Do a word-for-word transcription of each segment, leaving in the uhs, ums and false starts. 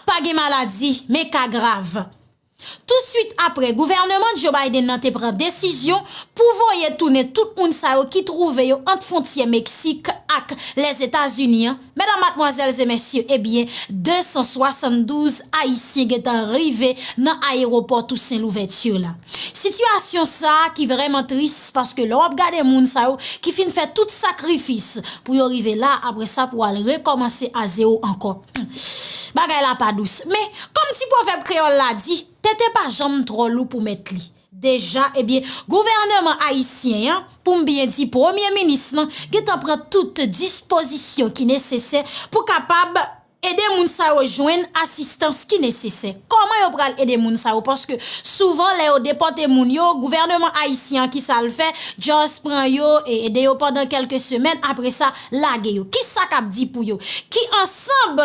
Pa gen maladi, men ka grav. Touswit apre, gouvènman Joe Biden nan te pran desizyon pou voye tounen tout moun sa yo ki twouve yo ant fwontyè Meksik ak Lèzetazini an. Medam, madmwazèl e mesye, ebyen, de san swasanndouz Ayisyen gentan rive nan ayewopò Toussaint Louverture la. Sitiyasyon sa a ki vrèman tris, paske lè w ap gade moun sa yo ki fin fè tout sakrifis pou yo rive la, apre sa pou al rekòmanse a zewo ankò. Bagay la pa dous. Men, kòm ti pwovèb kreyòl la di, tete pa janm twò lou pou mèt li. Deja, ebyen, gouvènman ayisyen an, pou m byen di, premye minis lan, gentan pran tout dispozisyon ki nesesè pou kapab ede moun sa yo jwenn asistans ki nesesè. Kòman yo pral ede moun sa yo? Paske souvan, lè yo depòte moun yo, gouvènman ayisyen an, ki sa l fè? Just pran yo e ede yo pandan kèlke semèn, apre sa, lage yo. Ki sa k ap di pou yo? Ki ansanm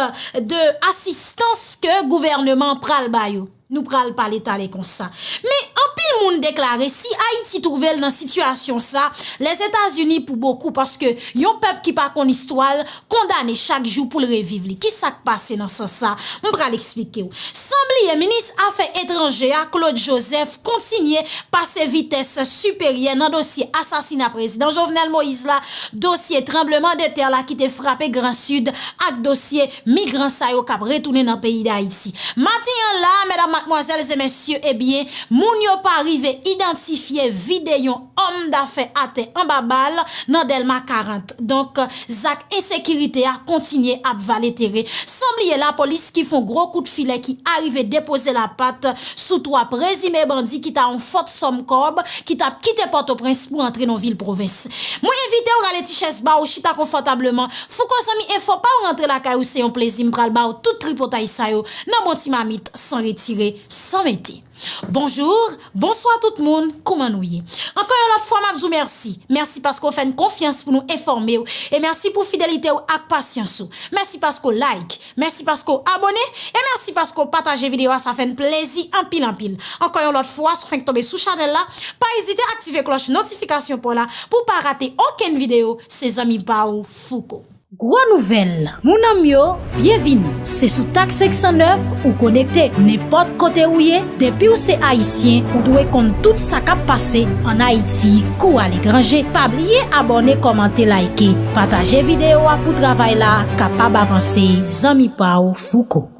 de asistans ke gouvènman an pral ba yo? Nou pral pale talè konsa. Men, anpil moun deklare si Ayiti twouve l nan sitiyasyon sa, Lèzetazini pou bokou, paske yon pèp ki pa konn istwa l kondane chak jou pou l reviv li. Ki sa k pase nan sans sa? M pral eksplike w. San bliye, minis afè etranje a, Claude Joseph, kontinye pase vitès siperyè nan dosye asasina prezidan Jovenel Moïse la, dosye tranbleman de tè la ki te frape Gran Sid ak dosye migran sa yo k ap retounen nan peyi Dayiti. Maten an la, medam, madmwazèl e mesye, ebyen, moun yo pa rive idantifye videyo yon òm dafè atè anba bal nan Dèlma karant. Donk, zak ensekirite a kontinye ap vale tere. San bliye lapolis ki fè yon gwo kout filè ki arive depoze lapat sou twa prezime bandi ki ta yon fòt sòm kòb ki t ap kite Pòtoprens pou antre nan vil pwovens. Mwen envite w rale ti chèz ba w, chita konfòtableman. Fouco zanmi enfo pa w rantre lakay ou, se yon plezi m pral ba w tout tripotay sa yo nan bon ti mamit, san retire, san mete. Bonjou, bonswa tout moun, kouman nou ye? Ankò yon lòt fwa, m ap di w mèsi. Mèsi paske w fè n konfyans pou nou enfòme w. E mèsi pou fidelite w ak pasyans ou. Mèsi paske w like, mèsi paske w abòne, e mèsi paske w pataje videyo a, sa fè n plezi anpil, anpil. Ankò yon lòt fwa, si w fenk tonbe sou chanèl la, pa ezite aktive klòch notifikasyon pa w la pou w pa rate okenn videyo, se zanmi pa w Fouco. Gwo nouvèl, moun an m yo, byenvini. Se sou Tak senk san nèf ou konekte. Nenpòt kote ou ye, depi w se Ayisyen, ou dwe konn tout sa k ap pase ann Ayiti kou aletranje. Pa bliye abòne, kòmante, like, pataje videyo a pou travay la kapab avanse. Zanmi pa w Fouco.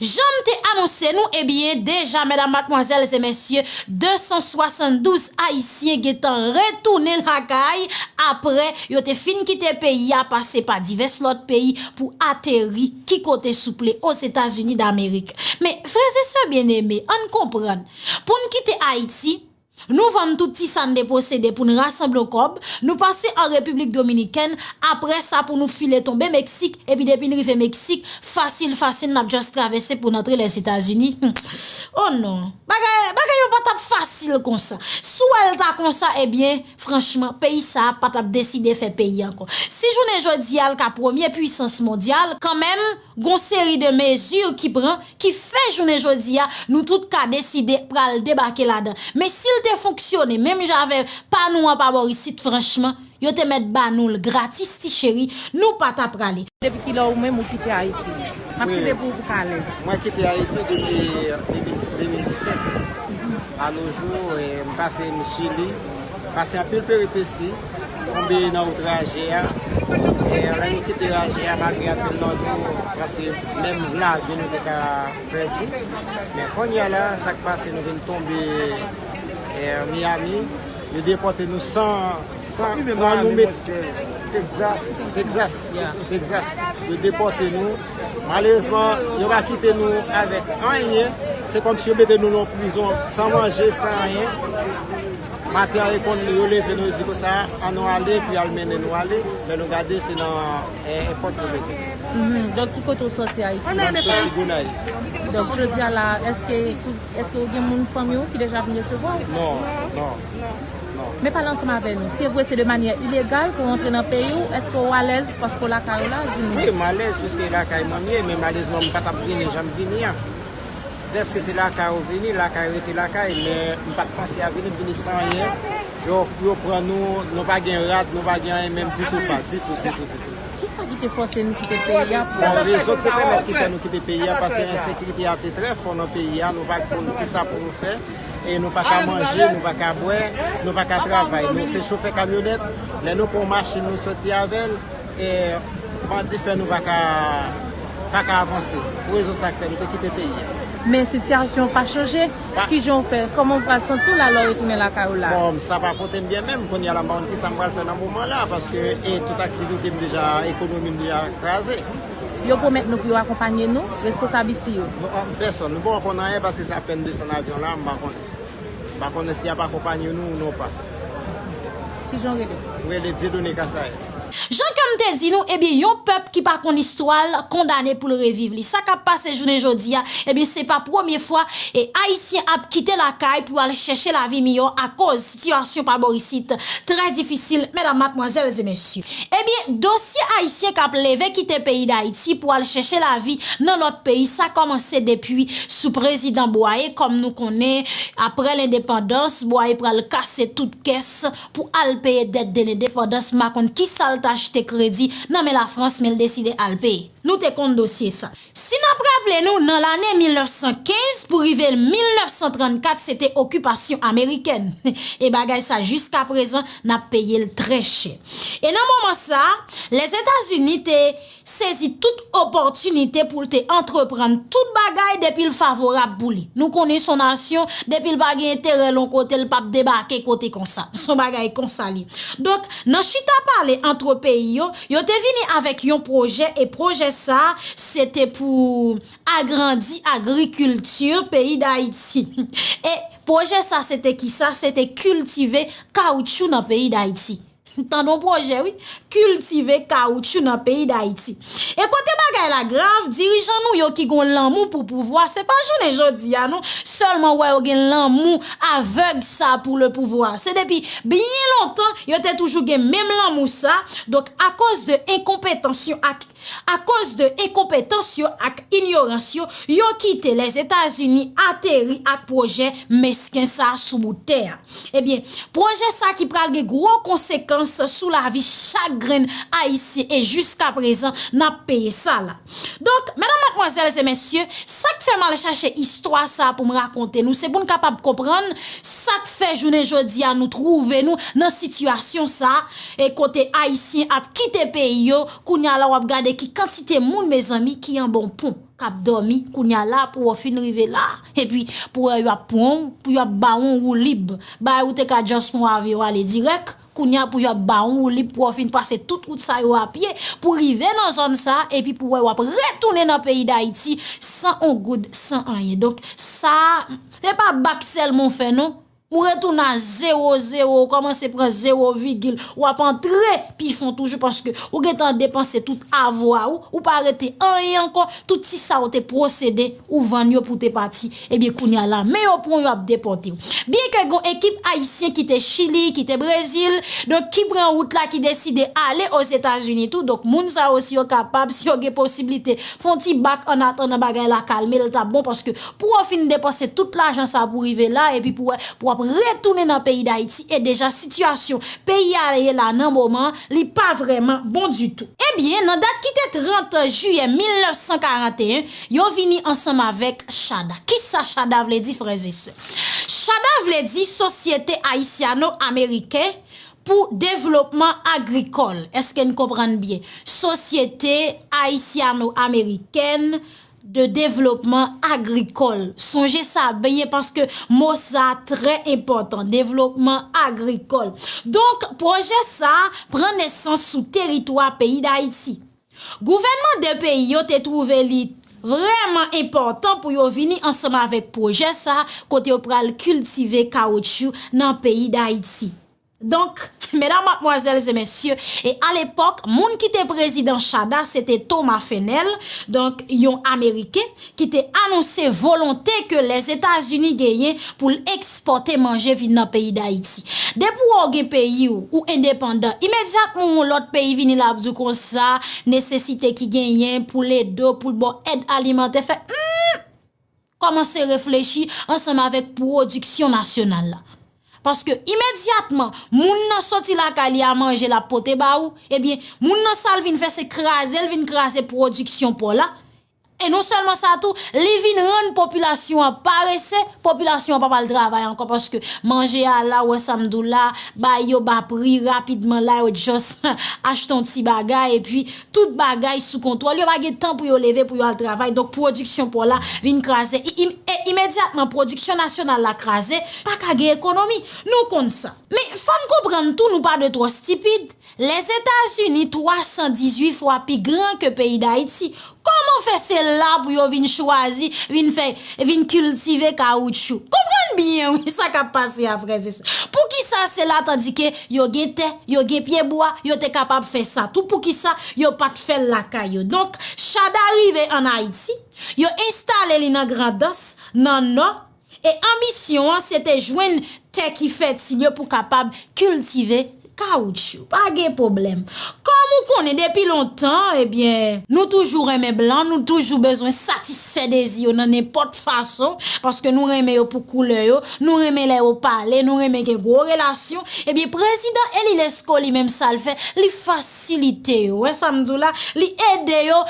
Jan m te anonse nou, ebyen, deja, medam, madmwazèl e mesye, de san swasanndouz Ayisyen gentan retounen lakay apre yo te fin kite peyi a, pase pa divès lòt peyi pou ateri ki kote, souple? Ozetazini Damerik. Men, frè e sè byeneme, ann konprann, pou n kite Ayiti, nou vann tout ti sa n te posede pou n rasanble yon kòb, nou pase an Repiblik Dominikèn, apre sa pou nou file tonbe Meksik, epi depi n rive Meksik, fasil, fasil, n ap just travèse pou n antre Lèzetazini. Hmm. Oh non, bagay, bagay yo pa t ap fasil konsa. Si w wè l ta konsa, ebyen, franchman, peyi sa a pa t ap deside fè peyi ankò. Si jounen jodi a l ka premye pwisans mondyal, kanmenm, gon seri de mezi ki pran, ki fè jounen jodi a, nou tout ka deside pral debake ladan. Men si l te fonksyone menm jan avè pa nou an pa bò isit, franchman, yo te mèt ba nou l gratis, ti cheri, nou pa ta prale. Depi kilè ou menm ou kite Ayiti? M ap kite pou ou pou w ka alèz. Mwen kite Ayiti depi de mil, de mil disèt. A nos jours, eh, m pase m Chili, pase anpil peripesi, tonbe nan wout raje a. E lè nou kite raje a, malgre anpil nan nou, paske menm lavi nou te ka pèdi. Men kounye a la, sa k pase, nou vin tonbe, eh, Miami. Yo depòte nou san, san pran nou met Texas. Texas. Texas. Yo depòte nou. Malerezman, yo pa kite nou avèk anyen. Se kòmsi yo mete nou nan prizon san manje, san anyen. Maten an, yo konn, yo leve nou, yo di konsa, ann nou ale, epi y al mennen nou ale. Lè nou gade, se nan, eh, èpòt yo mete. Mhm. Donk, ki kote w sòti Ayiti? Mwen, m sòti Gonayiv. Donk, jodi a la, èske sou Èske w gen moun fanmi w ki deja vin resevwa w? Non, non, non. Men pale ansanm avè nou. Se vre, se de manyè ilegal ke w antre nan peyi w. Èske w alèz paske w lakay ou la? Di nou. Wi, m alèz paske lakay mwen m ye, men malerezman, m pa t ap vini jan m vini an. Dèske se lakay ou vini, lakay rete lakay, men m pa t panse a vini, m vini san anyen. Yo, yo pran nou, nou pa gen rad, nou pa gen anyen menm ditou pa, ditou, ditou, ditou. Ki Sa ki te fòse nou kite peyi a pou... Bon, rezon ki te pèmèt ki fè nou kite peyi a, paske ensekirite a te trè fò nan peyi a, nou pa t konn kisa pou nou fè, e nou pa ka manje, nou pa ka bwè, nou pa ka travay. Nou se chofè kamyonèt, lè nou pran yon machin, nou soti avè l, e bandi fè nou pa ka, pa ka avanse. Pou rezon sa k fè nou te kite peyi a. Men sitiyasyon pa chanje. Kijan w fè? Kòman w pral santi w la lè w retounen lakay ou la? Bon, sa pa pote m byen menm. Kounye a la, m pa konn kisa m pral fè nan moman la, paske e tout aktivite m deja, ekonomi m deja kraze. Yo pwomèt nou pou yo akonpanye nou, responsab isi yo? Nou, an pèsòn, nou poko konn anyen paske sa fè n desann avyon la, m pa konnen. M pa konnen si y ap akonpanye nou ou non pa. Kijan w rele? M rele Dieudonné Kasaye. Jan ke m te di nou, ebyen, yon pèp ki pa konn istwa l kondane pou l reviv li. Sa k ap pase jounen jodi a, ebyen, se pa premye fwa e Ayisyen ap kite lakay pou al chèche lavi miyò akoz sitiyasyon pa bò isit trè difisil, medam, madmwazèl e mesye. Ebyen, dosye Ayisyen k ap leve kite peyi Dayiti pou al chèche lavi nan lòt peyi, sa kòmanse depi sou prezidan Bwaye, kòm nou konnen, apre lendepandans, Bwaye pral kase tout kès pou al peye dèt de lendepandans, m pa konn kisa l t achte kredi nan men Lafrans, men l deside al peye. Nou te konn dosye sa. Si n ap raple nou, nan lane mil nèf san kenz pou rive mil nèf san trannkat, se te okipasyon amerikèn. E bagay sa, jiskaprezan, n ap peye l trè chè. E nan moman sa, Lèzetazini te sezi tout opòtinite pou l te antreprann tout bagay depi l favorab pou li. Nou konnen se yon nasyon, depi l pa gen enterè l yon kote, l p ap debake kote konsa. Se yon bagay konsa li ye. Donk, nan chita pale ant peyi yo, yo te vini avèk yon pwojè, e pwojè sa a, se te pou agrandi agrikilti peyi Dayiti. E pwojè sa, se te kisa? Se te kiltive kawoutchou nan peyi Dayiti. Tande yon pwojè, wi. Kiltive kawoutchou nan peyi Dayiti. E kote bagay la grav, dirijan nou yo ki gon lanmou pou pouvwa, se pa jounen jodi a, non. Sèlman wè yo gen lanmou avèg sa pou le pouvwa. Se depi byen lontan, yo te toujou gen menm lanmou sa. Donk, akoz de enkonpetans yo ak, akoz de enkonpetans yo ak inyorans yo, yo kite Lèzetazini ateri ak pwojè mesken sa sou bout tè a. Ebyen, pwojè sa ki pral gen gwo konsekans sou lavi chak grenn Ayisyen e jiskaprezan, n ap peye sa la. Donk, medam, madmwazèl e mesye, sa k fè m al chache istwa sa pou m rakonte nou, se pou n kapab konprann sa k fè jounen jodi a nou twouve nou nan sitiyasyon sa, e kote Ayisyen ap kite peyi yo, kounye a la w ap gade ki kantite moun, mezanmi, ki anba yon pon, k ap dòmi, kounye a la, pou w fin rive la, epi pou wè yo ap pran w, pou yo ap ba w yon woulib. Bagay ou te ka just pran avyon ale dirèk, kounye a pou yo ap ba w yon woulib, pou w fin pase tout wout sa yo a pye, pou rive nan zòn sa, epi pou wè w ap retounen nan peyi Dayiti san yon goud, san anyen. Donk, sa, se pa bak sèlman w fè, non. Ou retounen a zewo, zewo, ou kòmanse pran zewo vigil, w ap antre pi fon toujou paske ou gentan depanse tout avwa ou, ou pa rete anyen ankò, tout ti sa ou te posede, ou vann yo pou te pati. Ebyen, kounye a la, men yo pran w, yo ap depòte w. Byenke gon ekip ayisyen ki te Chili, ki te Brezil, donk ki pran wout la, ki deside ale Ozetazini tou, donk moun sa yo, si yo kapab, si yo gen posiblite, fè yon ti bak annatandan bagay la kalme, l t ap bon, paske pou w fin depanse tout lajan sa pou rive la, epi pou w pou w ap retounen nan peyi Dayiti, e deja sitiyasyon peyi a ye la nan moman, li pa vrèman bon ditou. Ebyen, nan dat ki te trant jiyè mil nèf san karanteyen, yo vini ansanm avèk CHADA. Kisa CHADA vle di, frè e sè? CHADA vle di Sosyete Ayisyano-Ameriken pou Devlopman Agrikòl. Èske n konprann byen? Sosyete Ayisyano-Amerikèn de Devlopman Agrikòl. Sonje sa byen paske mo sa trè enpòtan, devlopman agrikòl. Donk, pwojè sa pran nesans sou teritwa peyi Dayiti. Gouvènman de peyi yo te twouve li vrèman enpòtan pou yo vini ansanm avèk pwojè sa, kote yo pral kiltive kawotchou nan peyi Dayiti. Donk, medam, madmwazèl e mesye, e alepòk, moun ki te prezidan CHADA, se te Thomas Fennell, donk, yon Ameriken, ki te anonse volonte ke Lèzetazini genyen pou l ekspòte manje vin nan peyi Dayiti. Depi w gen peyi w, ou endepandan, imedyatman yon lòt peyi vini la ap di w konsa, nesesite ki genyen pou l ede w, pou l ba w èd alimantè, fè, hmm, kòmanse reflechi ansanm avèk pwodiksyon nasyonal la. Paske imedyatman, moun nan soti lakay li a manje l ap pote ba ou, ebyen, moun nan sa l vin fè se kraze, l vin kraze pwodiksyon pa w la. E non sèlman sa tou, li vin rann popilasyon an parese, popilasyon an pa pral travay ankò paske manje a la, ou wè sa m di w la, bay yo ba pri rapidman la, yo just achte yon ti bagay, epi tout bagay sou kontwòl, yo pa gen tan pou yo leve pou yo al travay, donk pwodiksyon pa w la vin kraze. I- im- e imedyatman pwodiksyon nasyonal la kraze, pa ka gen ekonomi. Nou konn sa. Men fò n konprann tou, nou pa dwe twò stipid. Lèzetazini twa san dizuit fwa pi gran ke peyi Dayiti. Kòman fè se la pou yo vin chwazi, vin fè, vin kiltive kawoutchou? Konprann byen wi sa k ap pase a, frè e sè. Poukisa se la, tandike yo gen tè, yo gen pyebwa, yo te kapab fè sa tou? Poukisa yo pa t fè l lakay yo? Donk, Chada rive ann Ayiti, yo enstale li nan Grandans, nan Nò, e anbisyon an se te jwenn tè ki fètil yo pou kapab kiltive kawoutchou. Pa gen pwoblèm. Kòm ou konnen depi lontan, ebyen, nou toujou renmen blan, nou toujou bezwen satisfè dezi yo nan nenpòt fason, paske nou renmen yo pou koulè yo, nou renmen lè yo pale, nou renmen gen gwo relasyon. Ebyen, prezidan Elie Lescot li menm sa l fè, li fasilite yo. Wè sa m di w la, li ede yo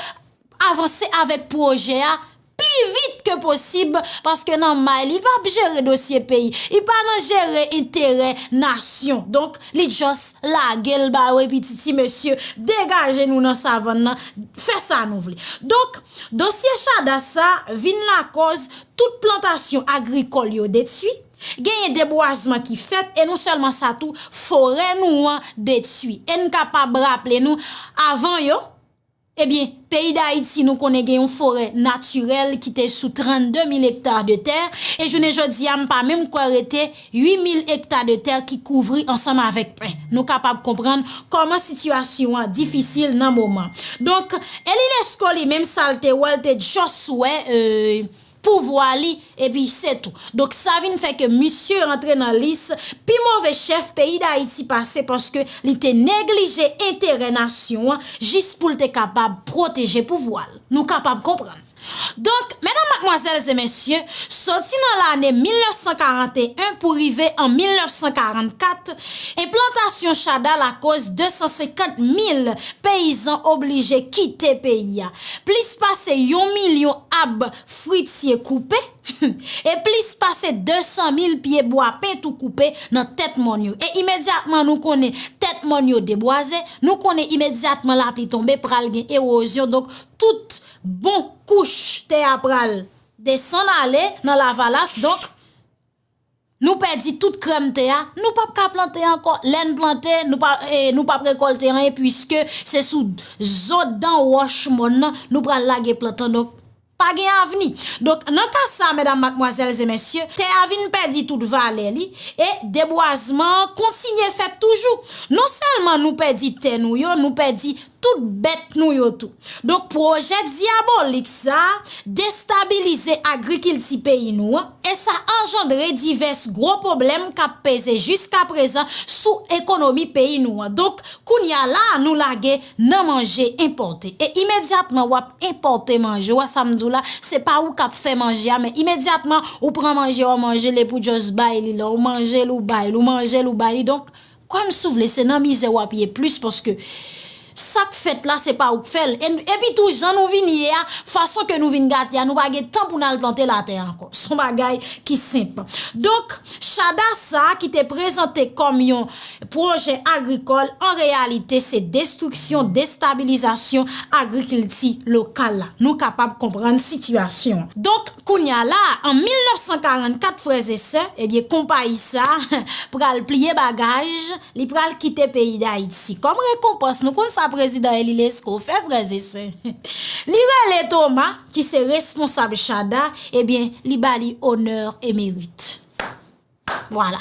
avanse avèk pwojè a pi vit ke posib, paske nan may li, li p ap jere dosye peyi, li pa nan jere enterè nasyon. Donk, li just lage l ba yo, epi di ti mesye, degaje nou nan savann nan, fè sa nou vle. Donk, dosye Chada sa vin lakòz tout plantasyon agrikòl yo detwi, genyen debwazman ki fèt, e non sèlman sa tou, forè nou an detwi. E n kapab raple nou, avan yo, ebyen, peyi Dayiti, nou konnen gen yon forè natirèl ki te sou trannde mil ekta de tè, e jounen jodi a, m pa menm kwè rete uit mil ekta de tè ki kouvri ansanm avèk pen. Nou kapab konprann kòman sitiyasyon an difisil nan moman. Donk, Elie Lescot li menm sa l te wè, l te just wè, e, pouvwa li, epi se tou. Donk, sa vin fè ke misye rantre nan lis pi move chèf peyi Dayiti pase, paske li te neglije enterè nasyon an jis pou l te kapab pwoteje pouvwa l. Nou kapab konprann. Donk, medam, madmwazèl e mesye, soti nan lane mil nèf san karant e en pou rive an mil nèf san karant kat, enplantasyon Chada lakòz de san senkant mil peyizan oblije kite peyi a. Plis pase yon milyon ab fwitye koupe, e plis pase de san mil pye bwa pen tou koupe nan tèt mòn yo. E imedyatman nou konnen tèt mòn yo debwaze, nou konnen imedyatman lapli tonbe, pral gen ewozyon. Donk, tout bon kouch tè a pral desann ale nan lavalas. Donk, nou pèdi tout krèm tè a, nou p ap ka plante ankò. Lè n plante, nou pa, e, nou p ap rekòlte anyen, piske se sou zo dan wòch mòn nan nou pral lage plant lan. Donk, pa gen avni. Donk, nan ka sa, medam, madmwazèl e mesye, tè a vin pèdi tout valè li, e debwazman an kontinye fèt toujou. Non sèlman nou pèdi tè nou yo, nou pèdi tout bèt nou yo tou. Donk, pwojè dyabolik sa a destabilize agrikilti peyi nou an, e sa anjandre divès gwo pwoblèm k ap peze jiskaprezan sou ekonomi peyi nou an. Donk, kounye a la a, nou lage nan manje enpòte. E imedyatman w ap enpòte manje, w wè sa m di w la, se pa ou k ap fè manje a, men imedyatman ou pran manje a, w manje l, epi w just bay li la, ou manje l, ou bay li, ou manje l, ou bay li. Donk, kwè m si w vle, se nan mizè w ap ye plis, paske sa k fèt la, se pa ou k fè l. E, epi tou, jan nou vin ye a, fason ke nou vin gate a, nou pa gen tan pou n al plante latè ankò. Se yon bagay ki senp. Donk, Chada sa a ki te prezante kòm yon pwojè agrikòl, an reyalite, se destriksyon, destabilizasyon agrikilti lokal la. Nou kapab konprann sitiyasyon an. Donk, kounye a la, an mil nèf san karannkat, frè e sè, ebyen, konpayi sa a pral pliye bagaj, li pral kite peyi Dayiti. Kòm rekonpans, nou konn sa prezidan Elie Lescot fè, frè e sè. Li rele Thomas, ki se responsab Chada, ebyen, li ba li onè e merit. Vwala.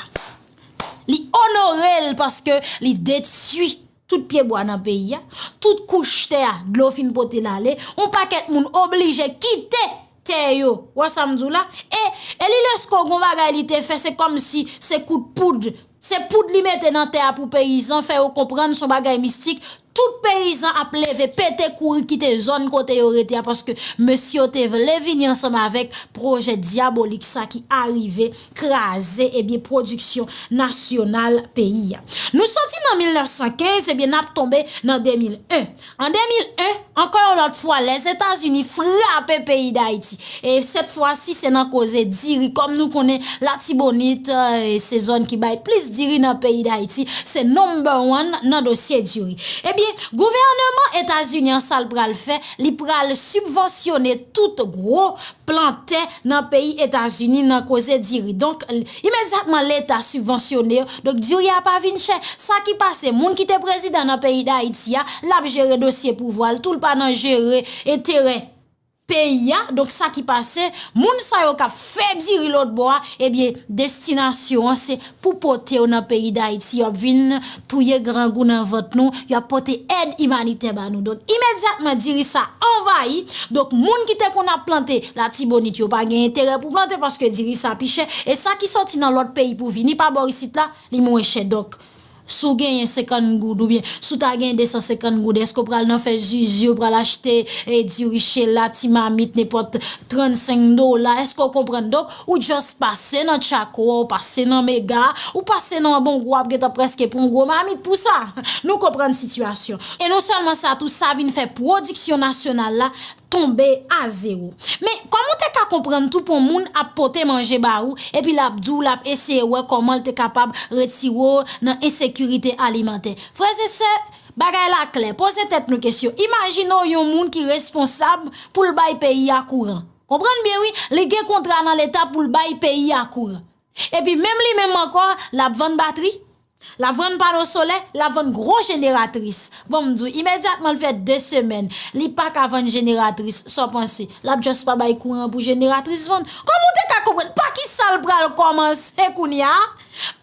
Li onore l paske li detwi tout pyebwa nan peyi a, tout kouch tè a, dlo fin pote l ale, yon pakèt moun oblije kite tè yo. W wè sa m di w la? E Elie Lescot gon bagay li te fè, se kòmsi se kout poud. Se poud li mete nan tè a pou peyizan, fè yo konprann se yon bagay mistik. Tout peyizan ap leve, pete kouri kite zòn kote yo rete a, paske mesye yo te vle vini ansanm avèk pwojè dyabolik sa ki arive kraze, ebyen, pwodiksyon nasyonal peyi a. Nou soti nan mil nèf san kenz, ebyen, n ap tonbe nan de mil en. An de mil en, ankò yon lòt fwa, Lèzetazini frape peyi Dayiti. E sèt fwa si, se nan koze diri. Kòm nou konnen, Latibonit, eh, se zòn ki bay plis diri nan peyi Dayiti. Se number one nan dosye diri. Ebyen, gouvènman Etazini an, sa l pral fè, li pral sibvansyone tout gwo plantè nan peyi Etazini nan koze diri. Donk, l-, imedyatman Leta sibvansyone yo, donk diri a pa vin chè. Sa ki pase, moun ki te prezidan nan peyi Dayiti a, l ap jere dosye pouvwa l, tou l pa nan jere enterè peyi a. Donk, sa ki pase, moun sa yo k ap fè diri lòt bò a, ebyen, destinasyon an se pou pote yo nan peyi Dayiti. Y ap vin touye grangou nan vant nou, y ap pote èd imanitè ba nou. Donk, imedyatman, diri sa anvayi. Donk, moun ki te konn ap plante Latibonit yo pa gen enterè pou plante paske diri sa pi chè. E sa ki soti nan lòt peyi pou vini pa bò isit la, li mwen chè. Donk, si w genyen senkant goud oubyen si w ta gen de san senkant goud, èske w pral nan fè zuzu, w pral achte, eh, diri chela, ti mamit, nenpòt trannsenk dola? Èske w konprann? Donk, ou just pase nan Tchako, ou pase nan Mega, ou pase nan Bongo, w ap gentan prèske pran gwo mamit pou sa. Nou konprann sitiyasyon. E non sèlman sa, tou sa vin fè pwodiksyon nasyonal la tonbe a zewo. Men, kòman w te ka konprann tou pou yon moun ap pote manje ba ou, epi l ap di w l ap eseye wè kòman l te kapab retire w nan ensekirite alimantè? Frè e sè, bagay la klè. Poze tèt nou kesyon. Imajine w yon moun ki responsab pou l bay peyi a kouran. Konprann byen, wi, li gen kontra nan Leta pou l bay peyi a kouran. Epi menm li menm ankò, l ap vann batri, l ap vann pano solè, l ap vann gwo jeneratris. Bon, m di w, imedyatman l fè de semèn, li pa ka vann jeneratris, sa w panse? L ap just pa bay kouran pou jeneratris vann? Kòman w te ka konprann? Pa ki sa l pral kòmanse kounye a?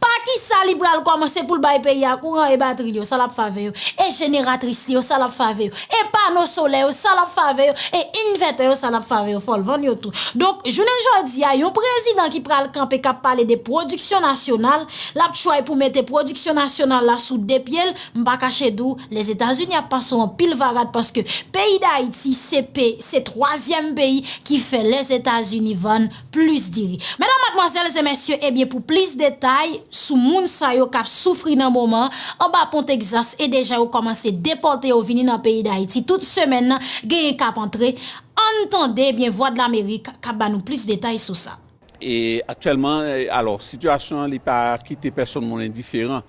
Pa ki sa li pral kòmanse pou l bay peyi a kouran? E batri li yo, sa l ap fè avè yo? E jeneratris li yo, sa l ap fè avè yo? E pano solè yo, sa l ap fè avè yo? E invètè yo, sa l ap fè avè yo? Fò l vann yo tou. Donk, jounen jodi a, yon prezidan ki pral kanpe, k ap pale de pwodiksyon nasyonal, l ap try pou mete pwodiksyon nasyonal la sou de pye l. M pa kache di w, Lèzetazini ap pase w anpil varad paske peyi Dayiti se pe-, se twazyèm peyi ki fè Lèzetazini vann plis diri. Medam, madmwazèl e mesye, ebyen, pou plis detay sou moun sa yo k ap soufri nan moman an, anba pon Tegzas, e deja yo kòmanse depòte yo vini nan peyi Dayiti. Tout semèn nan, genyen k ap antre. Ann tande, ebyen, Vwadlamerik k ap ba nou plis detay sou sa. E aktyèlman, e, alò, sitiyasyon an, li pa kite pèsonn moun endiferan.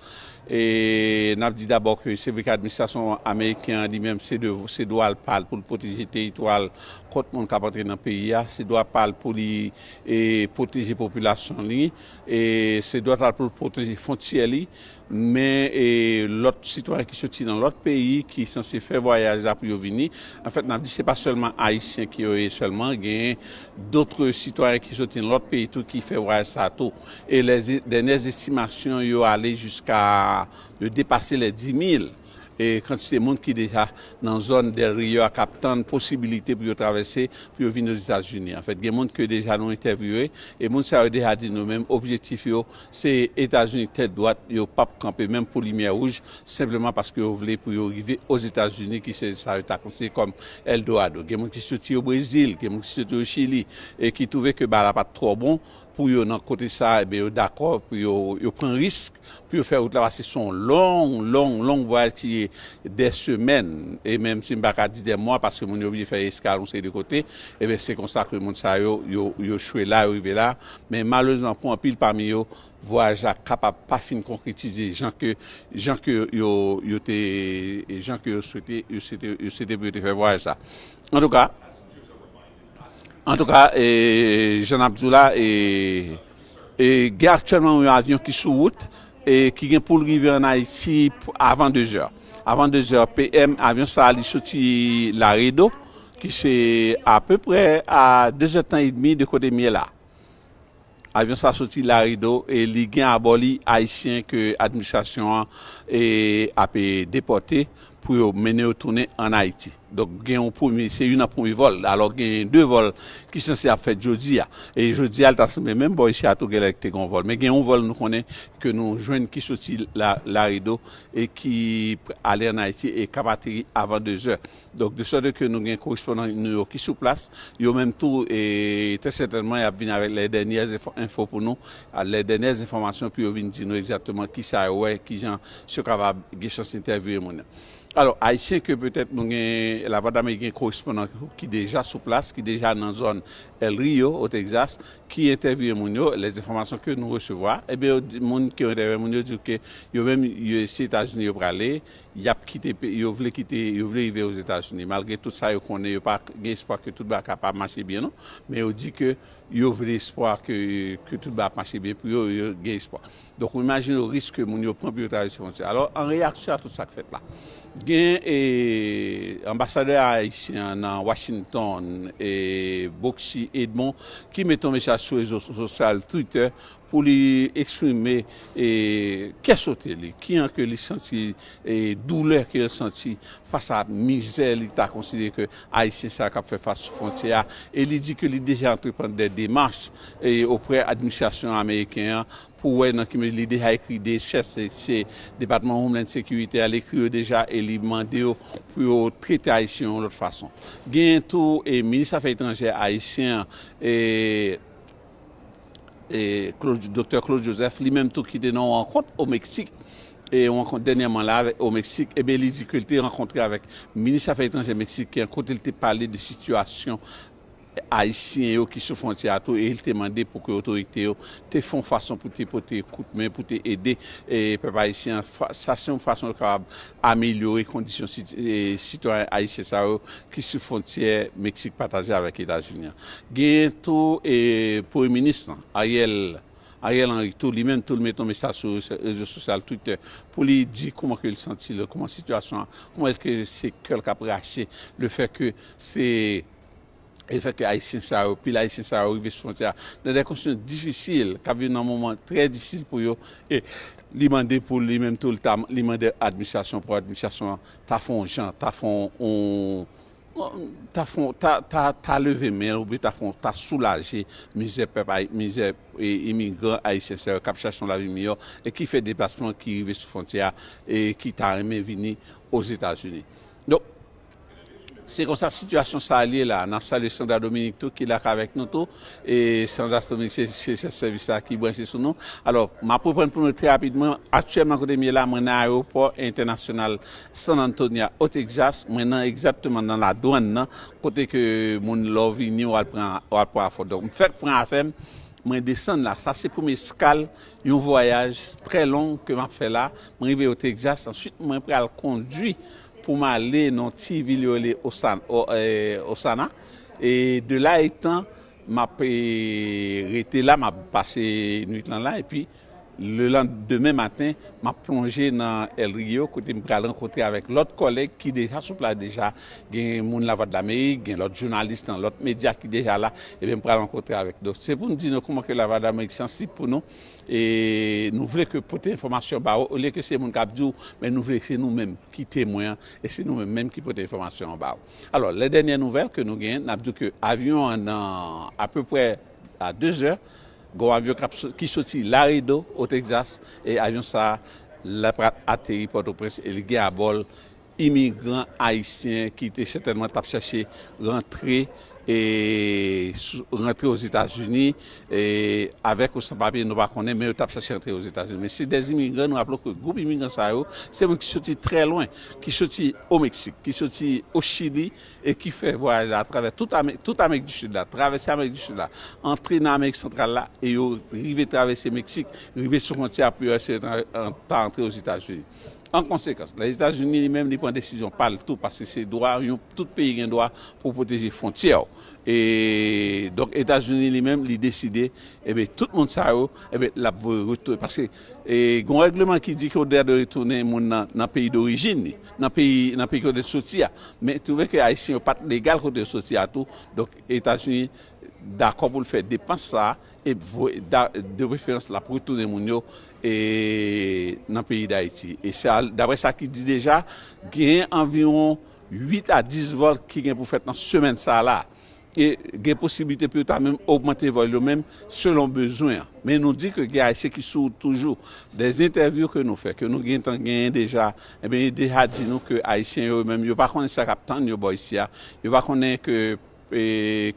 E n ap di dabò ke se vre ke administrasyon ameriken an li menm, se de-, se dwa l pa l pou l pwoteje teritwa l kont moun k ap antre nan peyi a, se dwa pa l pou li, e, pwoteje popilasyon li, e se dwa pa l pou l pwoteje fwontyè li, men, e, lòt sitwayen ki soti nan lòt peyi ki sanse fè vwayaj la pou yo vini. Anfèt, n ap di se pa sèlman Ayisyen ki yo ye sèlman, gen dòt sitwayen ki soti nan lòt peyi tou ki fè vwayaj sa tou. E lè ze-, dènyè estimasyon yo ale jiska, yo depase lè di mil. E kantite moun ki deja nan zòn Del Rio a k ap tann posibilite pou yo travèse, pou yo vin Ozetazini. Anfèt, gen moun ke deja nou entèvyouye, e moun sa yo deja di nou menm objektif yo, se Etazini tèt dwat, yo p ap kanpe menm pou limyè wouj, senpleman paske yo vle pou yo rive Ozetazini, ki se sa yo ta konsidere kòm Eldorado. Gen moun ki soti o Brezil, gen moun ki soti o Chili, e ki twouve ke bagay la pa t twò bon pou yo nan kote sa, ebyen, yo dakò pou yo, yo pran risk, pou yo fè wout la, paske se yon long, long, long vwayaj ki de semèn, e menm si m pa ka di de mwa, paske moun yo oblije fè eskal yon seri de kote, ebyen, se konsa ke moun sa yo, yo, yo chwe la, yo rive la, men malerezman, pou anpil pami yo, vwayaj la kapab pa fin konkretize jan ke, jan ke yo, yo te, jan ke yo swete, yo swete, yo swete pou yo te fè vwayaj sa. Antouka, antouka, e, jan n ap di w la, e, e, gen aktyèlman yon avyon ki sou wout, e, ki gen pou l rive ann Ayiti pou, avan de zè. Avan de zè P M, avyon sa a, li soti Laredo, ki se apeprè a de zè tan edmi de kote m ye la. Avyon sa soti Laredo e li gen abò li Ayisyen ke administrasyon an, e, ap, e, depòte pou yo mennen yo tounen ann Ayiti. Donk, gen yon premye, se youn nan premye vòl. Alò, gen de vòl ki sanse ap fèt jodi a. E jodi a, l ta sanble menm bò isi a tou genlè te gen yon vòl. Men gen yon vòl nou konnen ke nou jwenn ki soti La, Laredo e ki ale ann Ayiti e k ap ateri avan de zè. Donk, de sòt ke nou gen korespondan nou yo ki sou plas, yo menm tou, e trè sètènman, y ap vin avèk lè dènyè enfo pou nou, lè dènyè enfòmasyon pou yo vin di nou egzakteman ki sa yo wè, ki jan si yo kapab gen chans entèvyouye moun nan. Alò, Ayisyen ke petèt nou gen, Lavwadlamerik gen korespondan ki deja sou plas, ki deja nan zòn El Rio, o Texas, ki entèvyouye moun yo, lè enfòmasyon ke nou resevwa, ebyen, yo di, moun ki entèvyouye moun yo di ke yo menm, yo, se Etazini yo prale, y ap kite, pe- yo vle kite, yo vle rive Ozetazini. Malgre tout sa yo konnen, yo pa gen espwa ke tout bagay kapab mache byen, non. Men yo di ke yo vle espwa ke, ke tout bagay ap mache byen pou yo, yo gen espwa. Donk, ou imajine risk ke moun yo pran pou yo travèse fwontyè. Alò, an reyaksyon a tout sa k fèt la, gen e, anbasadè ayisyen an nan Washington, e Boxy Edmond, ki mete yon mesaj sou rezo sosyal Twitter pou li eksprime e, kè sote li, kijan ke li santi e, doulè ke l santi fas a mizè li ta konsidere ke Ayisyen sa k ap fè fas sou fwontyè a. E li di ke li deja antreprann de demach e, oprè administrasyon ameriken an pou wè nan ki mezi li deja ekri de chèf se, se Depatman Homeland Security a, li ekri yo deja e li mande yo pou yo trete Ayisyen yon lòt fason. Genyen tou e, minis afè etranjè ayisyen an, e, e Claude, Doktè Claude Joseph, li menm tou ki te nan yon rankont o Meksik, e yon rankont dènyèman la avèk, o Meksik, ebyen li di ke li te rankontre avèk minis afè etranjè meksiken an, kote li te pale de sitiyasyon ayisyen yo ki sou fwontyè a tou, e li te mande pou ke otorite yo te fè yon fason pou te pote kout men, pou te ede e, pèp ayisyen an. Fa- Sa se yon fason yo kapab amelyore kondisyon sit- e, sitwayen ayisyen sa yo ki sou fwontyè Meksik pataje avèk Etazini an. Genyen tou e, premye minis lan, Ariel, Ariel Henry tou, li menm tou, li mete yon mesaj sou rezo sosyal Twitter pou li di kòman ke li santi l, kòman sitiyasyon an, kòman èske se kè l k ap rache, le fè ke se e fè ke Ayisyen sa yo, pil Ayisyen sa yo rive sou fwontyè a nan de kondisyon difisil, k ap viv nan moman trè difisil pou yo. E li mande pou li menm tou, li ta, li mande administrasyon, pou administrasyon an ta fè yon jan, ta fè yon, yon- ta fè yon- ta, ta, ta leve men l, oubyen ta fè yon- ta soulaje mizè pèp, ay- mizè e, imigran ayisyen sa yo k ap chache yon lavi miyò e ki fè deplasman, ki rive sou fwontyè a e ki ta renmen vini Ozetazini. Donk, se konsa sitiyasyon sa a ye la. N ap salye Sandra Dominique tou, ki la k avèk nou tou. E Sandra Dominique se, se chèf sèvis la ki branche sou nou. Alò, m ap reprann pou nou trè rapidman. Aktyèlman, kote m ye la, mwen nan ayewopò entènasyonal San Antonio, o Texas. Mwen nan egzakteman nan ladwann nan, kote ke moun lè w vini, w al pran, w al pran afè w. Donk, m fèk pran afè m, mwen desann la. Sa se premye eskal yon vwayaj trè long ke m ap fè la. Mwen rive o Texas, answit mwen pral kondui pou m ale nan yon ti vil yo rele Osan- O- e, Osana. E de la etan, m ap e, rete la, m ap pase nwit lan la, epi lelandemen maten, m ap plonje nan El Rio, kote m pral rankontre avèk lòt kòlèg ki deja sou plas deja. Gen moun Lavwadlamerik, gen lòt jounalis nan lòt medya ki deja la, ebyen m pral rankontre avèk. Donk, se pou n di nou kòman ke Lavwadlamerik sansib pou nou, e nou vle ke pote enfòmasyon ba ou, olye ke se moun k ap di w, men nou vle se nou menm ki temwen an, e se nou menm menm ki pote enfòmasyon an ba ou. Alò, lè dènyè nouvèl ke nou genyen, n ap di w ke avyon an nan apeprè a de zè, gen yon avyon k ap so- ki soti Laredo, o Texas, e avyon sa a, l ap ateri Pòtoprens, e li gen abò l imigran ayisyen ki te sètènman t ap chache rantre e sou- rantre Ozetazini, e avèk ou san papye, nou pa konnen, men yo t ap chache rantre Ozetazini. Men se dè imigran, nou raple ke gwoup imigran sa yo, se moun ki soti trè lwen, ki soti o Meksik, ki soti o Chili, e ki fè vwayaj la atravè tout Ame- tout Amerik di Sid la, travèse Amerik di Sid la, antre nan Amerik Santral la, e yo rive travèse Meksik, rive sou fwontyè a pou yo eseye ta antre Ozetazini. An konsekans, Lèzetazini li menm li pran desizyon pa l tou, paske se dwa, yon, tout peyi gen dwa pou pwoteje fwontyè w. E donk Etazini li menm li deside, ebyen tout moun sa yo, ebyen l ap voye retounen. Paske e, gen yon règleman ki di ke w dwe retounen moun nan, nan peyi dorijin li, nan peyi, nan peyi kote l soti a. Men twouve ke Ayisyen yo pa t legal kote yo soti a tou. Donk Etazini dakò pou l fè depans sa a e voye, da, de preferans l ap retounen moun yo e, nan peyi Dayiti. E sa, daprè sa ki di deja, gen anviwon uit a dis vòl ki gen pou fèt nan semèn sa a la. E gen posiblite pou yo ta menm ogmante vòl yo menm selon bezwen an. Men nou di ke gen Ayisyen ki sou wout toujou. Dèz entèvyou ke nou fè, ke nou gentan genyen deja, ebyen, deja di nou ke Ayisyen yo menm, yo pa konnen sa k ap tann yo bò isi a. Yo pa konnen ke, e,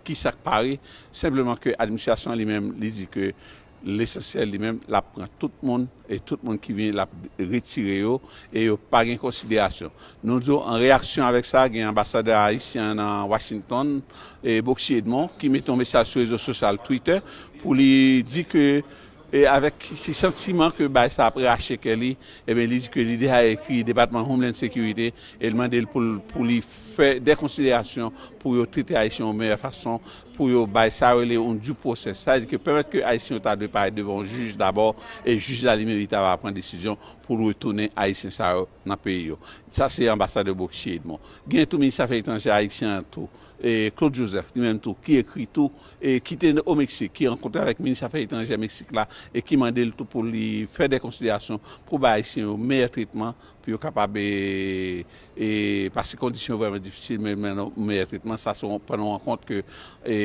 ki sa k pare. Senpleman ke administrasyon an li menm, li di ke lesansyèl li menm, l ap pran tout moun, e tout moun ki vini, l ap retire yo, e yo pa gen konsiderasyon. Nou di w, an reyaksyon avèk sa, gen anbasadè ayisyen an nan Washington, e Boxy Edmond, ki mete yon mesaj sou rezo sosyal Twitter pou li di ke, e avèk ki santiman ke bagay sa ap rache kè li, ebyen, li di ke li deja ekri Depatman Homeland Security e l mande l pou l, pou li fè de konsiderasyon pou yo trete Ayisyen yo meyè fason, pou yo bay sa yo rele yon due process. Sa vle di ke pèmèt ke Ayisyen yo ta dwe parèt devan yon jij dabò, e jij la li menm li ta va pran desizyon pou l retounen Ayisyen sa yo nan peyi yo. Sa se anbasadè Boxy Edmond. Gen tou minis afè etranjè ayisyen an tou, e Claude Joseph, li menm tou, ki ekri tou, e ki te o Meksik, ki rankontre avèk minis afè etranjè Meksik la, e ki mande l tou pou li fè de konsiderasyon pou bay Ayisyen yo meyè tretman, pou yo kapab, e, e, pase kondisyon vrèman difisil, men, men, meyè tretman. Sa se yon, pandan yon rankont ke, e,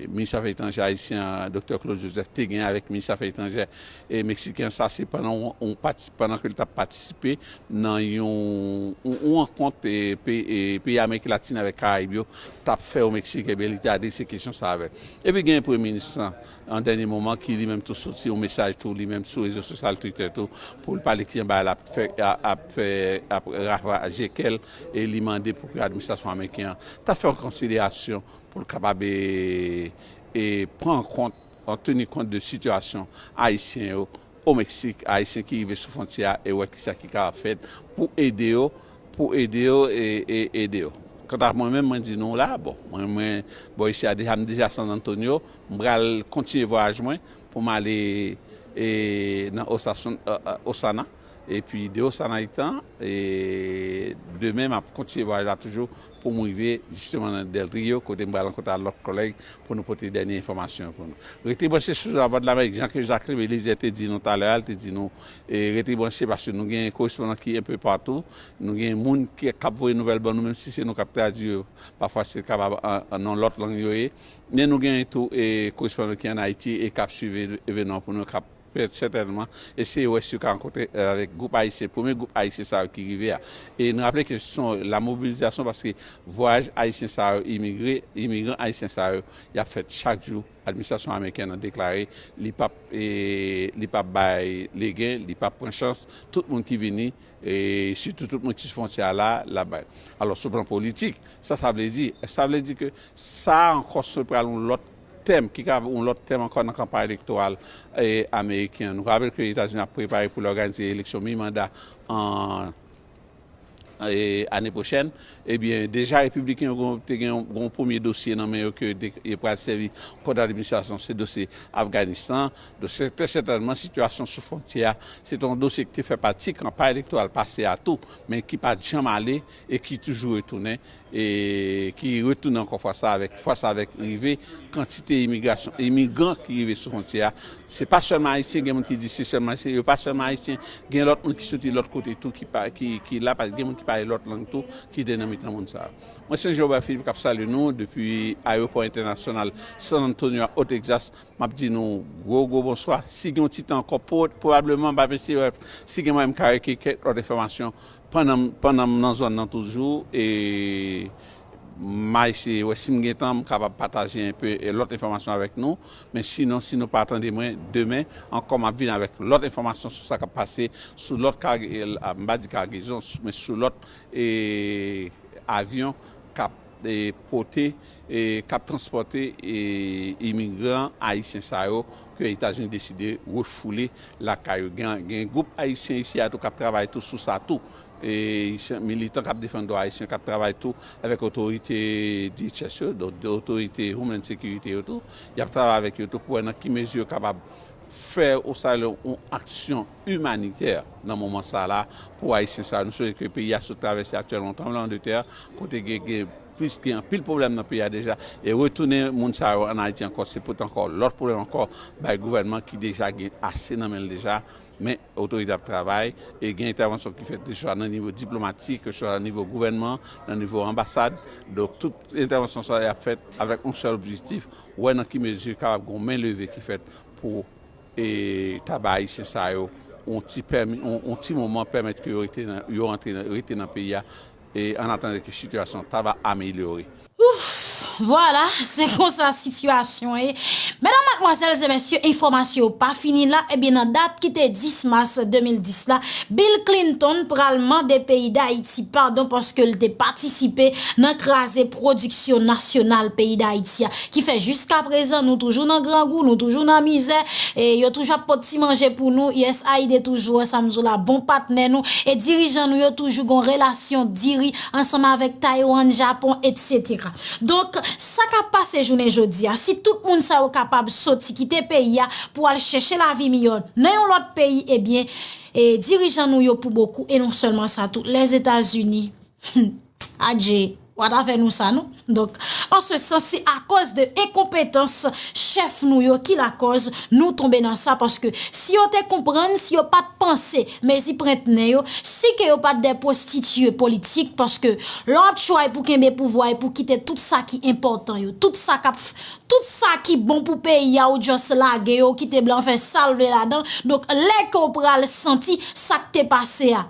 minis afè etranjè ayisyen an, Doktè Claude Joseph, te gen avèk minis afè etranjè, e, meksiken an. Sa se pandan yon, yon pati-, pandan ke l t ap patisipe nan yon, yon, yon rankont, e, pe-, e, peyi Amerik Latin avèk Karayib yo t ap fè o Meksik, ebyen, li te adrese kesyon sa avè l. Epi gen premye minis lan, an dènye moman, ki li menm tou soti yon mesaj tou, li menm sou rezo sosyal Twitter tou, pou l pale kijan bagay la ap fè, a-, ap fè, ap ravaje kè l, e li mande pou ke administrasyon ameriken an ta fè yon konsiderasyon pou l kapab, e, e pran kont, an teni kont de sitiyasyon ayisyen yo o Meksik, ayisyen ki rive sou fwontyè a, e wè kisa ki kapab fèt pou ede yo, pou ede yo, e, e ede yo. Kanta mwen menm, mwen di nou la, bon, mwen, mwen, bò isi a deja, m deja San Antonio, m pral kontinye vwayaj mwen pou m ale, e, nan Osasun-, e, e, Osana, epi de Osana itan, e demen m ap kontinye vwayaj la toujou pou m rive jisteman nan Del Rio, kote m pral rankontre ak lòt kòlèg pou nou pote dènye enfòmasyon yo pou nou. Rete branche sou Lavwadlamerik, jan ke Jacques Lelizier te di nou talè a, li te di nou, e, rete branche paske nou gen korespondan ki enpe patou, nou gen moun ki, k ap voye nouvèl ban nou, menm si se nou k ap tradui yo, pafwa se kapab an, an yon lòt lang yo ye. Men nou gen tou, e, korespondan ki ann Ayiti e k ap swiv e-, evènman pou nou, k ap sètènman eseye wè si yo ka rankontre, e, avèk gwoup ayisyen, premye gwoup ayisyen sa yo ki rive a. E n raple ke se yon lamobilizasyon paske vwayaj ayisyen sa yo, imigre, imigran ayisyen sa yo, y ap fèt chak jou. Administrasyon amerikèn nan deklare li p ap, e, li p ap bay legen, li p ap pran chans. Tout moun ki vini, e sitou tout moun ki sou fwontyè a la, l ap bay. Alò, sou plan politik, sa sa vle di? Sa vle di ke sa ankò se pral yon lòt tèm, ki ka yon lòt tèm ankò nan kanpay elektoral, e, ameriken an. Nou ka raple ke Etazini ap prepare pou l òganize eleksyon mi manda an, e, ane pwochèn. Ebyen, deja repibliken yo te gen yon, yon premye dosye nan men yo ke de, yo pral sèvi kont administrasyon, se dosye Afganistan. Dosye, trè sètènman, sitiyasyon sou fwontyè a, se te yon dosye ki te fè pati kanpay elektoral pase a tou, men ki pa t janm ale e ki toujou retounen, e ki retounen ankò fwa sa avèk, fwa sa avèk rive kantite imigrasyon, imigran ki rive sou fwontyè a. Se pa sèlman ayisyen, gen moun ki di se sèlman ayisyen, yo pa sèlman ayisyen, gen lòt moun ki soti lòt kote tou ki pa, ki, ki la, paske gen moun ki pale lòt lang tou, ki te nan mitan moun sa yo. Mwen se Jean Robert Philippe k ap salye nou depi ayewopò entènasyonal San Antonio a, o Texas. M ap di nou gwo, gwo bonswa. Si gen yon ti tan ankò, po-, pwobableman, m ap eseye wè si gen mwayen m ka rekèk kèk lòt enfòmasyon pandan m, pandan m nan zòn nan toujou. E m a eseye wè si m gen tan, m kapab pataje enpe, e, lòt enfòmasyon avèk nou. Men sinon, si nou pa tande mwen, demen ankò, m ap vin avèk lòt enfòmasyon sou sa k ap pase, sou lòt kage-, e, m pa di kagezon, men sou lòt, e, avyon k ap e, pote, e, k ap transpòte, e, imigran ayisyen sa yo ke Etazini deside refoule lakay yo. Gen, gen gwoup ayisyen isi a tou k ap travay tou sou sa tou. E, militan k ap defann dwa ayisyen k ap travay tou avèk otorite D H S yo, donk otorite Homeland Security yo tou. Y ap travay avèk yo tou pou wè nan ki mezi yo kapab fè osale yon aksyon imanitè nan moman sa la pou ayisyen sa. Nou sonje ke peyi a sot travèse aktyèlman yon tranblemanntè kote gen, gen plis, gen anpil pwoblèm nan peyi a deja. E retounen moun sa yo ann Ayiti ankò, se pote ankò lòt pwoblèm ankò bay gouvènman ki deja gen ase nan men l deja. Men otorite ap travay e gen entèvansyon ki fèt keseswa nan nivo diplomatik, keseswa nan nivo gouvènman, nan nivo anbasad. Donk tout entèvansyon sa yo ap fèt avèk yon sèl objektif, wè nan ki mezi kapab gen yon men leve ki fèt pou, e, ta bay ayisyen sa yo yon ti pèmi, yon, yon ti moman, pèmèt ke yo rete nan, yo rantre nan, rete nan peyi a, e, an atandan ke sitiyasyon ta va amelyore. Ouf, vwala, se konsa sitiyasyon ye. Medam, madmwazèl e mesye, enfòmasyon yo pa fini la. Ebyen, nan dat ki te dis mas de mil dis la, Bill Clinton pral mande peyi Dayiti padon paske l te patisipe nan kraze pwodiksyon nasyonal peyi Dayiti a. Ki fè jiskaprezan, nou toujou nan grangou, nou toujou nan mizè, e yo toujou ap pot ti manje pou nou. U S A I D toujou, wè sa m di w la, bon patnè nou. E dirijan nou yo toujou gon relasyon diri ansanm avèk Taiwan, Japon, etsetera. Donk, sa k ap pase jounen jodi a, si tout moun sa yo kapab soti kite peyi a pou al chèche lavi miyò nan yon lòt peyi, ebyen, e, dirijan nou yo pou bokou, e non sèlman sa tou, Lèzetazini. Adje, w a ta fè nou sa, non? Donk, an se sans, se akoz de enkonpetans chèf nou yo ki lakòz nou tonbe nan sa, paske si yo te konprann, si yo pa t panse mezi prentnen yo, si ke yo pa t de pwostitiye politik, paske lè w ap try pou kenbe pouvwa e pou kite tout sa ki enpòtan yo, tout sa k ap f-, tout sa ki bon pou peyi a, ou just lage yo, ou kite blan fè sa l vle ladan. Donk, lè ke w pral santi sa k te pase a,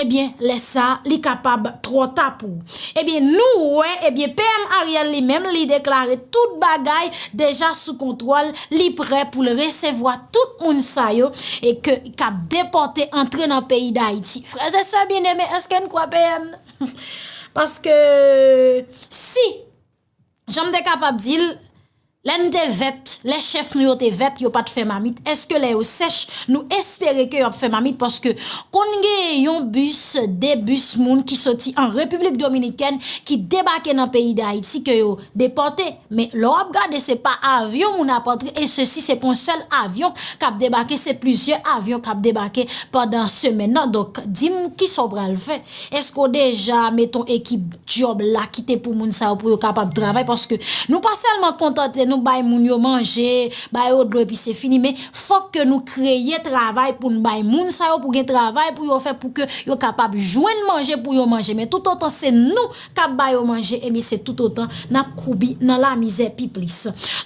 ebyen, lè sa a, li kapab twò ta pou ou. Ebyen, nou wè, ebyen, P M Ariel li menm, li deklare tout bagay deja sou kontwòl, li prè pou l resevwa tout moun sa yo e ke, k ap depòte antre nan peyi Dayiti. Frè e sè byeneme, èske n kwè P M? Paske, si, jan m te kapab di l, lè n te vèt, lè chèf nou yo te vèt, yo pa t fè mamit. Èske lè yo sèch, nou espere ke y ap fè mamit? Paske konn gen yon bis, de bis moun ki soti an Repiblik Dominikèn ki debake nan peyi Dayiti ke yo depòte. Men lè w ap gade, se pa avyon moun ap antre, e sesi se pa yon sèl avyon k ap debake, se plizyè avyon k ap debake pandan semèn nan. Donk, di m kisa w pral fè? Èske w deja met yon ekip djòb la ki te pou moun sa yo pou yo kapab travay, paske nou pa sèlman kontante nou bay moun yo manje, ba yo dlo epi se fini, men fòk ke nou kreye travay pou n bay moun sa yo, pou gen travay pou yo fè, pou ke yo kapab jwenn manje pou yo manje. Men toutotan se nou k ap ba yo manje, ebyen se toutotan n ap koubi nan lamizè pi plis.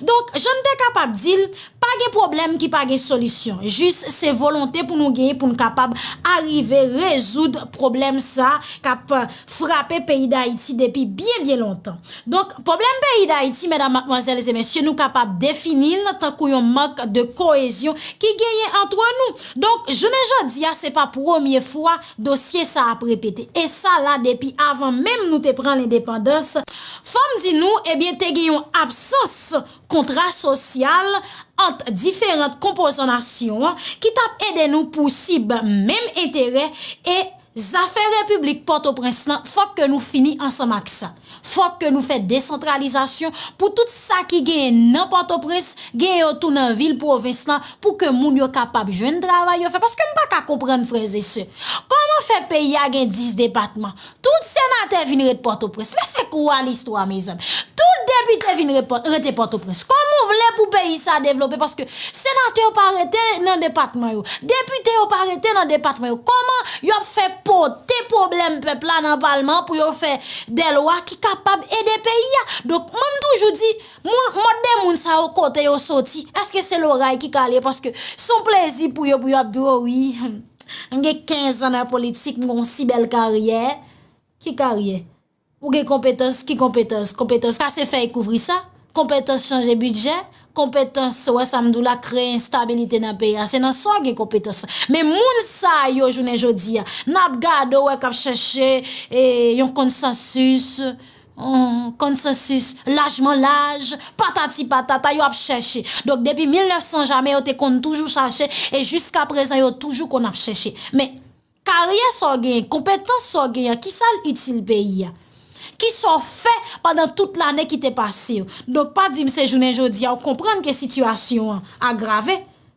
Donk, jan n te kapab di l, pa gen pwoblèm ki pa gen solisyon. Jis se volonte pou nou genyen pou n kapab arive rezoud pwoblèm sa k ap frape peyi Dayiti depi byen, byen lontan. Donk, pwoblèm peyi Dayiti, medam, madmwazèl e mesye, nou kapab defini l tankou yon mank de koyezyon ki genyen antre nou. Donk, jounen jodi a, se pa premye fwa dosye sa ap repete. E sa la depi avan menm nou te pran lendepandans. Fò m di nou, ebyen, te gen yon absans kontra sosyal ant diferan konpozan nasyon an ki t ap ede nou pousib menm enterè e zafè Repiblik Pòtoprens lan, fòk ke nou fini ansanm ak sa. Fòk ke nou fè desantralizasyon pou tout sa ki genyen nan Pòtoprens, genyen yo tou nan vil pwovens lan, pou ke moun yo kapab jwenn travay yo fè. Paske m pa ka konprann, frè e sè, kòman fè peyi a gen dis depatman? Tout senatè vin ret Pòtoprens. Men se kou a listwa, mezanmi. Tout depite vin ret Pò-, rete Pòtoprens. Kòman w vle pou peyi sa devlope? Paske senatè yo pa rete nan depatman yo. Depite yo pa rete nan depatman yo. Kòman y ap fè pote pwoblèm pèp la nan palman pou yo fè de lwa ki kapab ede peyi a? Donk, mwen m toujou di, moun, mòd de moun sa yo, kote yo soti? Èske se loray ki ka ale? Paske se yon plezi pou yo, pou yo ap di, o wi, m gen kenz an nan politik, m gen yon si bèl karyè. Ki karyè? Ou gen konpetans, ki konpetans? Konpetans kase fèy kouvri sa? Konpetans chanje bidjè? Konpetans, wè sa m di w la, kreye enstabilite nan peyi a? Se nan sa w gen konpetans. Men moun sa yo, jounen jodi a, n ap gade w wè k ap chèche, e, yon konsansis, on konsansis lajman laj, patati patata, yo ap chèche. Donk, depi mil nèf san jamè, yo te konn toujou chache, e jiska prezan, yo toujou konn ap chèche. Men, karyè sa w genyen, konpetans sa w genyen, ki sa l itil peyi a? Ki sa w fè pandan tout lane ki te pase yo? Donk, pa di m se jounen jodi a, w konprann ke sitiyasyon an agrave.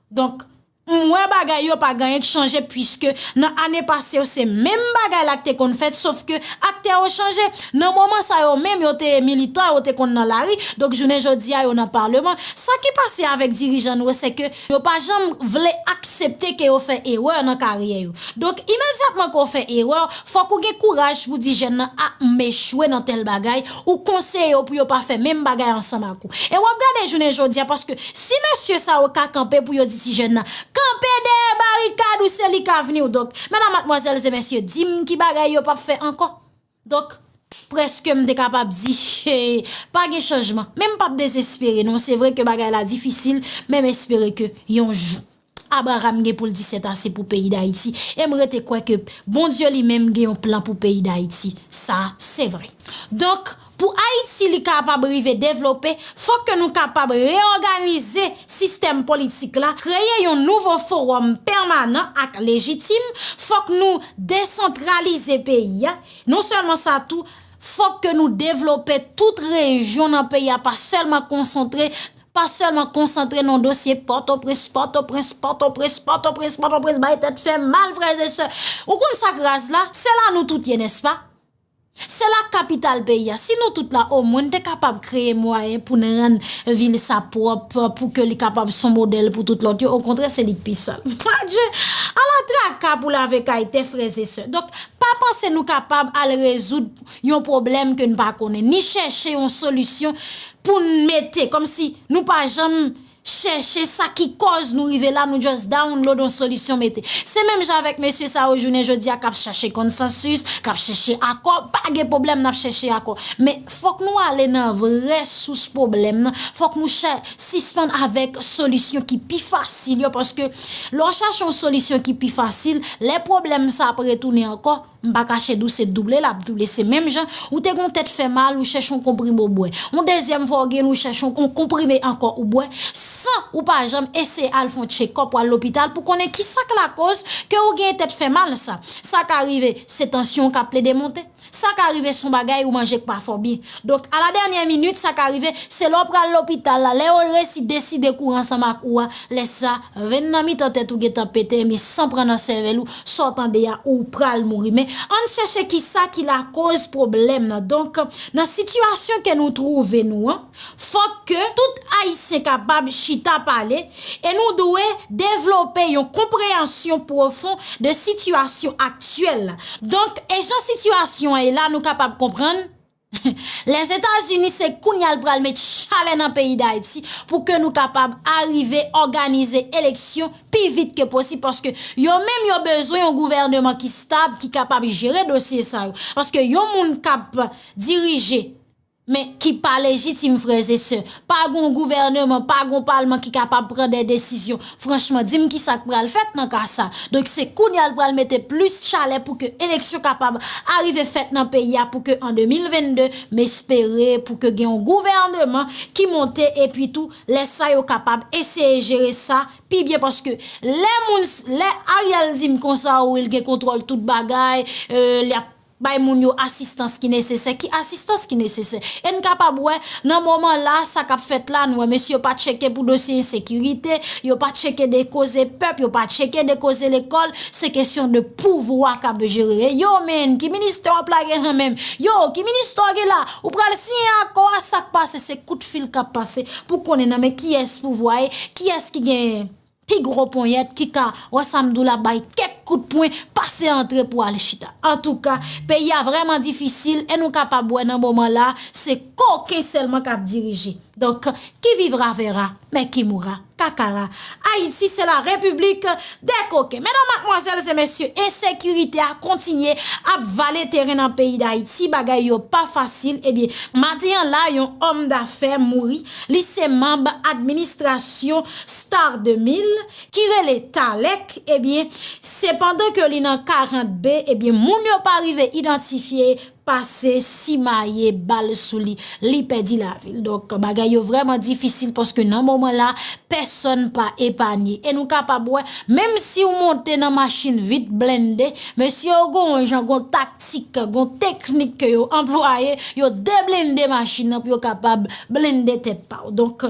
Donk, m wè bagay yo pa gen anyen k chanje, piske nan ane pase yo, se menm bagay la k te konn fèt, sof ke aktè yo chanje. Nan moman sa yo menm, yo te militan, yo te konn nan lari. Donk, jounen jodi a, yo nan palman. Sa ki pase avèk dirijan nou yo, se ke yo pa janm vle aksepte ke yo fè erè nan karyè yo. Donk, imedyatman ke w fè erè, fòk ou gen kouraj pou di jèn nan, "A, m echwe nan tèl bagay," ou konseye yo pou yo pa fè menm bagay ansanm ak ou. E w ap gade jounen jodi a, paske si mesye sa yo ka kanpe pou yo di ti jèn nan, "Kanpe dèyè barikad ou, se li k avni w." Donk, medam, madmwazèl e mesye, di m ki bagay yo p ap fè ankò. Donk, prèske m te kapab di, pa gen chanjman. Men m p ap dezespere non, se vre ke bagay la difisil, men m espere ke yon jou Abraram gen pou l di sètase pou peyi Dayiti, e m rete kwè ke Bondye li menm gen yon plan pou peyi Dayiti. Sa, se vre. Donk, pou Ayiti li kapab rive devlope, fòk ke nou kapab reyòganize sistèm politik la, kreye yon nouvo fowòm pèmanan ak lejitim, fòk nou desantralize peyi a. Non sèlman sa tou, fòk ke nou devlope tout rejyon nan peyi a, pa sèlman konsantre, pa sèlman konsantre nan dosye Pòtoprens, Pòtoprens, Pòtoprens, Pòtoprens, Pòtoprens, bay tèt fè mal, frè e sè. Ou konn sa k raz la? Se la nou tout ye, nèspa? Se la kapital peyi a. Si nou tout la, omwen, n te kapab kreye mwayen pou n rann vil sa pwòp, pou ke li kapab s on modèl pou tout lòt yo. Okontrè, se li k pi sal. Adje! Ala traka pou lave kay tè, frè e sè. Donk, pa panse nou kapab al rezoud yon pwoblèm ke n pa konnen, ni chèche yon solisyon pou n mete, kòmsi nou pa janm chèche sa ki kòz nou rive la, nou just download yon solisyon mete. Se menm jan avèk mesye sa yo jounen jodi a k ap chèche konsansis, k ap chèche akò, pa gen pwoblèm, n ap chèche akò. Men fòk nou ale nan vrè sous pwoblèm nan, fòk nou chè-, sispann avèk solisyon ki pi fasil yo, paske lè w chache yon solisyon ki pi fasil, lè pwoblèm sa ap retounen ankò, m pa kache di w se double l ap double, se menm jan ou te gon tèt fè mal, ou chèche yon konprime w bwè. Yon dezyèm fwa w gen, ou chèche yon konprime ankò ou bwè, san ou pa janm eseye al fè yon tchekòp ou al lopital pou konnen ki sa k lakoz ke ou gen tèt fè mal sa. Sa ka rive, se tansyon w k ap plede monte. Sa ka rive, se yon bagay ou manje k pa fè w byen. Donk, a la dènyè minit, sa ka rive, se lè w pral lopital la, lè yo resi deside kouri ansanm ak ou a, lè sa, venn nan mitan tèt ou gentan pete, men san pran nan sèvèl ou, sa w tande a, ou pral mouri. Men, ann chèche ki sa ki lakoz pwoblèm nan. Donk, nan sitiyasyon ke nou twouve nou an, fòk ke tout Ayisyen kapab chita pale e nou dwe devlope yon konpreyansyon pwofon de sitiyasyon aktyèl la. Donk, e jan sitiyasyon an ye la, nou kapab konprann, Lèzetazini se kounye a l pral met chalè nan peyi Dayiti pou ke nou kapab arive òganize eleksyon pi vit ke posib, paske yo menm yo bezwen yon gouvèneman ki stab, ki kapab jere dosye sa yo. Paske yon moun k ap dirije, men ki pa lejitim, frè e sè, pa gon gouvèneman, pa gon palman ki kapab pran de desizyon. Franchman, di m ki sa k pral fèt nan ka sa. Donk, se kounye a l pral mete plis chalè pou ke eleksyon kapab arive fèt nan peyi a, pou ke an de mil venn de, m espere pou ke gen yon gouvèneman ki monte, epi tou, lè sa yo kapab eseye jere sa pi byen, paske lè moun, lè Ariel di m konsa, wi, l gen kontwòl tout bagay, euh, l ap bay moun yo asistans ki nesesè. Ki asistans ki nesesè? E n kapab wè, nan moman la, sa k ap fèt la, n wè mesye yo pa tcheke pou dosye ensekirite, yo pa tcheke de koze pèp, yo pa tcheke de koze lekòl, se kesyon de pouvwa k ap jere. Yo, men, ki ministè w ap lage nan men m? Yo, ki ministè w gen la? Ou pral siyen akò a, sa k pase? Se kout fil k ap pase pou konnen nan men kiyès pouvwa ye, kiyès ki gen pi gwo ponyèt ki ka, wè sa m di w la, bay kèk kout pwen, pase antre pou al chita. Antouka, peyi a vrèman difisil e nou kapab wè nan moman la, se koken sèlman k ap dirije. Donk, qui vivra verra, mais qui mourra, kakara. Ayiti, se la repiblik dè koken. Medam, madmwazèl e mesye, ensekirite a kontinye ap vale teren nan peyi Dayiti, bagay yo pa fasil. Ebyen, maten an la, yon òm dafè mouri. Li se manb administrasyon Star de mil ki rele Talèk, ebyen, se pandan ke li nan karant B, ebyen, moun yo pa rive idantifye pase simaye bal sou li, li pèdi lavi l. Donk, bagay yo vrèman difisil paske nan moman la, pèsonn pa epanye. E nou kapab wè, menm si w monte nan machin vit blende, mesye yo gon yon jan, gon taktik, gon teknik ke yo anplwaye, yo deblende machin nan pou yo kapab blende tèt pa w. Donk,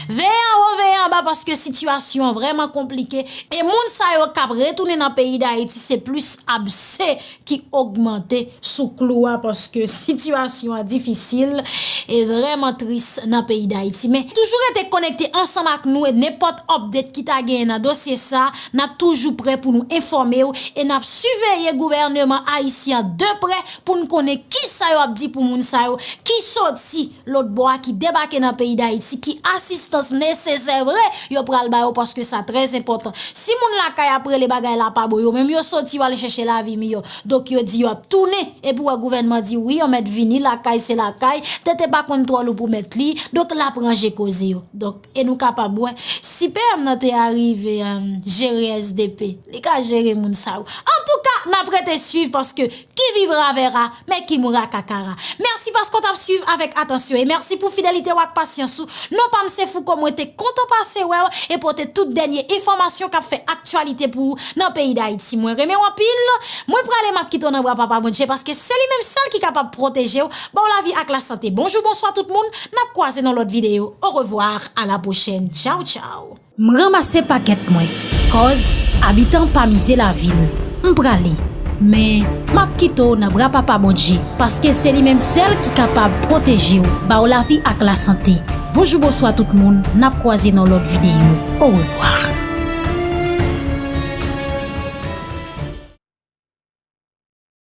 veye anwo, veye anba paske sitiyasyon an vrèman konplike. E moun sa yo k ap retounen nan peyi Dayiti, se plis abse ki ogmante sou klou a paske sitiyasyon an difisil e vrèman tris nan peyi Dayiti. Men toujou rete konekte ansanm ak nou e nenpòt update ki ta genyen nan dosye sa, n ap toujou prè pou nou enfòme w e n ap siveye gouvèneman ayisyen an de prè pou n konnen kisa yo ap di pou moun sa yo ki soti lòt bò a, ki debake nan peyi Dayiti, ki asistans nesesè vre yo pral ba yo paske sa trè enpòtan. Si moun lakay ap rele bagay la pa bon, yo menm yo soti yo al chèche lavi miyò. Donk yo di yo ap tounen epi w wè gouvènman di wi, yon mèt vini, lakay se lakay, tete pa konn twò lou pou mèt li, donk l ap ranje koze yo. Donk, e nou kapab wè, si P M nan te arive jere S D P, li ka jere moun sa yo. Antouka, n ap rete swiv paske qui vivra verra, mais qui mourra cacara. Mèsi paske w t ap swiv avèk atansyon e mèsi pou fidelite w ak pasyans ou. Non pa m se Fouco, mwen te kontan pase wè w e pote tout dènye enfòmasyon k ap fè aktyalite pou ou nan peyi Dayiti. Mwen renmen w anpil. Mwen prale, m ap kite w nan bra Papa Bondye paske se li menm sèl ki kapab pwoteje w, ba w lavi ak lasante. Bonjou, bonswa tout moun. N ap kwaze nan lòt videyo. Au revoir, à la prochaine. Tchao, tchao. M ranmase pakèt mwen. Cause abitan pa mize lavi l. M prale. Men, m ap kite w nan bra Papa Bondye, paske se li menm sèl ki kapab pwoteje w, ba w lavi ak lasante. Bonjou, bonswa tout moun, n ap kwaze nan lòt videyo. Orevwa.